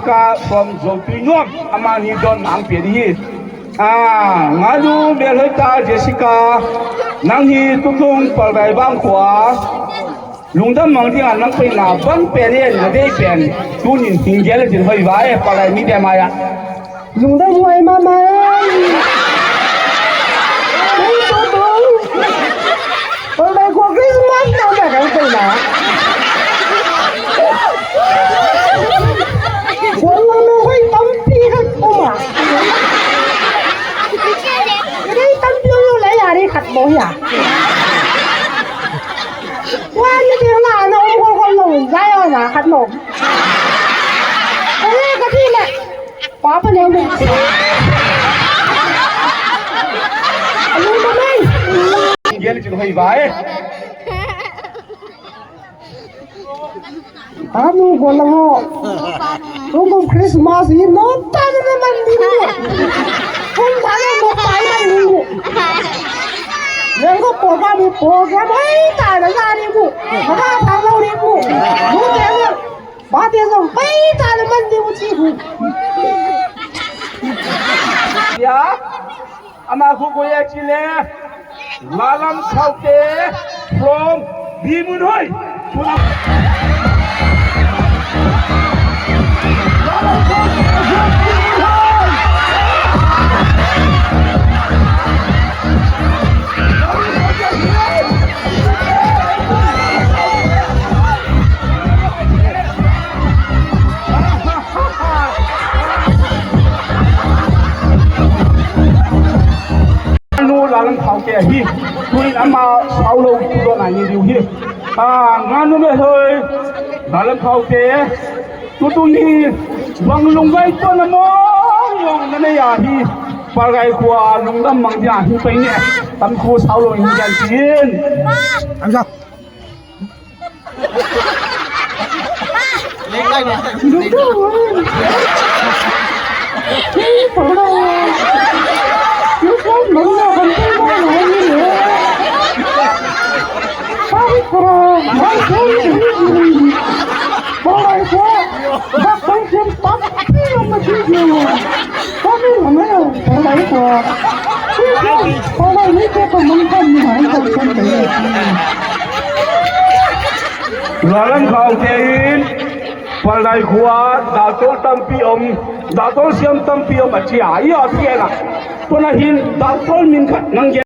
ກາ ຄວາມໂຈມຕີຍອດ ອາມານີດອນນາງເປນຮີ ອາ ງານດູເມເຮີຕາ ເຈສິກາ ນາງຮີຕຸກລຸງ ປາລາໄດບາງຂວາ ລຸງດຳມັງທີ່ງານນຳໄປນາ ບັນແປນເອນ ນາເດແປນ ຕູນິນຫິງເຢລະຈິນ ເຮີຍ ວາຍ ປາລາໄດມີແຕ່ມາຍະ ລຸງດຳຫວຍມາມາ ເຮີຍ ໂຕໂຕ ປາລາໄດຂົວຄຣິສມາສ ນຳແບບນັ້ນໄປນາ ຄົນລະໜ້ອຍຕຳປີກັນອອກມາ ໄດ້ຕຳປີຢູ່ຫຼາຍຢ່າງນີ້ຂັດບໍ່ຢາ ວ່າຢູ່ທີ່ລາວນະ ໂອ້ໂຫ ຄົນລົງໄດ້ອອກມາຂັດລົງ ເອີ ກະທີ່ແຫຼະ ປາປະແນວເວ ອາຍຸປະມານ ເຢັນຈິນຫອຍຫວາຍ ອາ ມີຄົນລະເຫາະ ລຸງຄຣິສມາສອີຟ ໂນຕານະມັນດີ ຄົນຂາຍລົດໄຟມັນດີ ເລື່ອງກໍໂປດວ່າມີໂປດວ່າ ໂອ້ຍ ຕາຍລະຊາດີບຸ ມາຂ້າທາງເຮົາດີບຸ ຮູ້ແຕ່ເລື່ອງ Bate zong, pai ta naman di mo sihu. Ya, ama ko ko ya chile. Lalam kaute from Bimunhoi. Lalam kaute from Bimunhoi. ງານນູລາລັງເຂົາແກ່ຮີ ຕຸຍອາມາຊາວໂລກທຸກຕົວນາຍນີດິວຮີ ອາ ງານນູແມ່ເຮີຍ ລາລັງເຂົາແກ່ ຕຸຕຸຍຮີ ວັງລຸງໄວ້ຕົວນະມອງ ຍອງນະນະຍາຮີ ປາໄກຂົວ ລຸງດຳມັງຍາຮີໄປແດ່ ຕຳຄູຊາວໂລກຍາຈີນ ລາລັງເຂົາແກ່ຮີ ປາໄກຂົວ ດາໂຕຕຳປີອົມ ດາໂຕຊຽມຕຳປີອົມ ອາເຈຍ ອີອອດເກລະ ປະນາຫີນ ດາໂຕມິນຂະ ນາງເຢ